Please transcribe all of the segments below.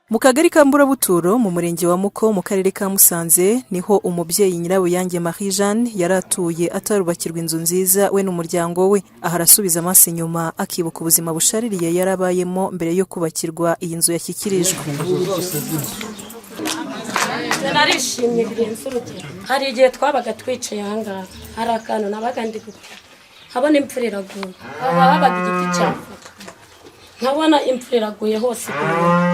Mu kagari ka Mburabuturo, mu murenge wa Muko, mu karere ka Musanze, niho umubyeyi Nyirabuyange Marie Jeanne yari atuye atarubakirwa inzu nziza we n'umuryango we. Aha arasubiza amaso inyuma akibuka ubuzima bushaririye yari abayemo mbere yo kubakirwa iyi nzu yashyikirijwe. Narishimye birenze urugero. Hari igihe twabaga twicaye ahangaha, hari akantu nabaga ndi gutera, nkabona imvura iraguye. Haba habaga igiti cy'avoka, nkabona imvura iraguye hose iguye,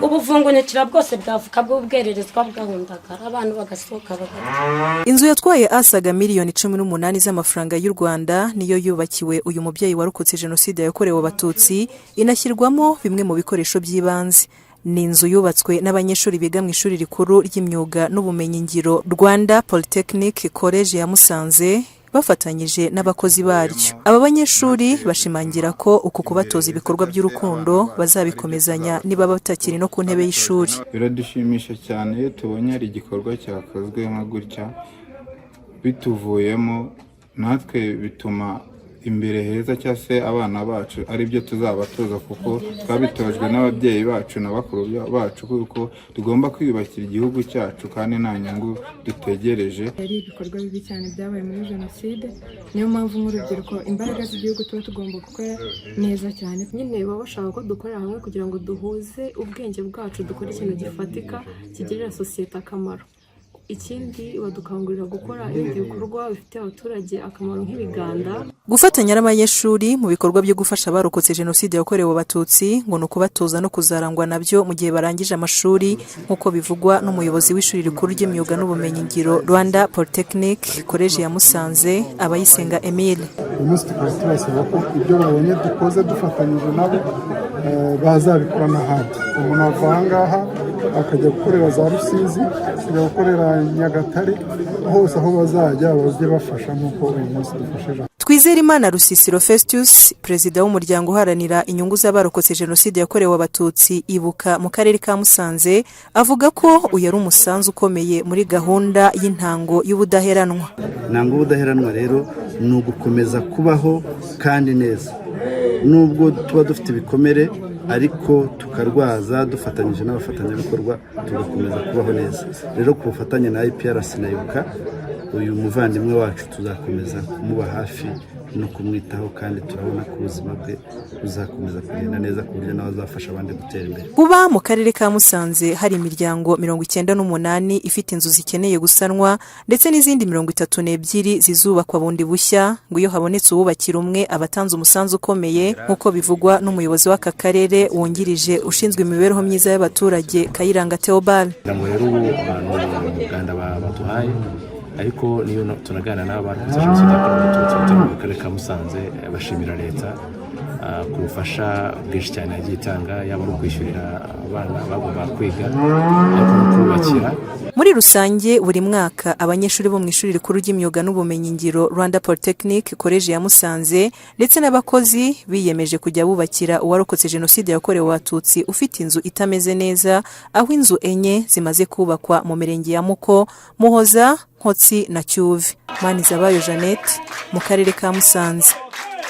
ubuvungunyukira bwose bw'avoka bw'ubwererezwa bwahundagara, abantu bagasohoka bagarya. Inzu yatwaye asaga miliyoni 18 z'amafaranga y'u Rwanda niyo yubakiwe uyu mubyeyi warokotse Jenoside yakorewe Abatutsi, inashyirwamo bimwe mu bikoresho by'ibanze. Ni inzu yubatswe n'abanyeshuri biga mu ishuri rikuru ry'imyuga n'ubumenyingiro, Rwanda Polytechnic College ya Musanze, bafatanyije n'abakozi baryo. Aba banyeshuri bashimangira ko uku kubatoza ibikorwa by'urukundo bazabikomezanya niba batakiri no ku ntebe y'ishuri. Biradushimisha cyane iyo tubonye hari igikorwa cyakozwe nka gutya bituvuyemo, natwe bituma imbere heza cyangwa se abana bacu ari byo tuzabatoza, kuko twabitojwe n'ababyeyi bacu na bakuru bacu kuko tugomba kwiyubakira igihugu cyacu kandi nta nyungu dutegereje. Yari ibikorwa bibi cyane byabaye muri Jenoside. Niyo mpamvu nk'urubyiruko, imbaraga z'igihugu, tuba tugomba gukora neza cyane. Nyine baba bashaka ko dukorera hamwe kugira ngo duhuze ubwenge bwacu, dukore ikintu gifatika kigirira sosiyete akamaro. Ikindi, badukangurira gukora ibindi bikorwa bifitiye abaturage akamaro nk'ibiganda. Gufatanya n'abanyeshuri mu bikorwa byo gufasha abarokotse Jenoside yakorewe Abatutsi ngo ni ukubatoza no kuzarangwa nabyo mu gihe barangije amashuri, nk'uko bivugwa n'umuyobozi w'ishuri rikuru ry'imyuga n'ubumenyingiro, Rwanda Polytechnic College ya Musanze, Abayisenga Emile. Uyu munsi tukaba tubasaba ko ibyo babonye dukoze dufatanyije nabo bazabikora n'ahandi. Umuntu ava aha ngaha akajya gukorera za Rusizi, akajya gukorera Nyagatare, hose aho bazajya bajye bafasha nk'uko uyu munsi dufashije. Twizerimana Rusisiro Festus, perezida w'umuryango uharanira inyungu z'abarokotse Jenoside yakorewe Abatutsi, Ibuka, mu karere ka Musanze, avuga ko uyu ari umusanzu ukomeye muri gahunda y'intango y'ubudaheranwa. Intango y'ubudaheranwa rero ni ugukomeza kubaho kandi neza, nubwo tuba dufite ibikomere, ariko tukarwaza dufatanyije n'abafatanyabikorwa, tugakomeza kubaho neza. Rero ku bufatanye na IPRC na Ibuka, uyu muvandimwe wacu tuzakomeza kumuba hafi no kumwitaho, kandi turabona ko ubuzima bwe buzakomeza kugenda neza ku buryo nawe azafasha abandi gutera imbere. Kuba mu karere ka Musanze hari imiryango 98 ifite inzu zikeneye gusanwa, ndetse n'izindi 32 zizubakwa bundi bushya, ngo iyo habonetse uwubakira umwe aba atanze umusanzu ukomeye, nk'uko bivugwa n'umuyobozi w'aka karere wungirije ushinzwe imibereho myiza y'abaturage, Kayiranga Theobald. Kugira ngo rero ubu ni umuganda baduhaye, ariko niyo tunaganira n'abarokotse Jenoside yakorewe Abatutsi batuye mu karere ka Musanze, bashimira leta ku bufasha bwinshi cyane yagiye itanga, yaba ari ukwishyurira abana bagombaga kwiga, ariko no kubakira. Muri rusange, buri mwaka abanyeshuri bo mu ishuri rikuru ry'imyuga n'ubumenyingiro, Rwanda Polytechnic College ya Musanze, ndetse n'abakozi biyemeje kujya bubakira uwarokotse Jenoside yakorewe Abatutsi ufite inzu itameze neza, aho inzu enye zimaze kubakwa mu mirenge ya Muko, Muhoza, Nkotsi na Cyuve. Manizabayo Jeannette, mu karere ka Musanze.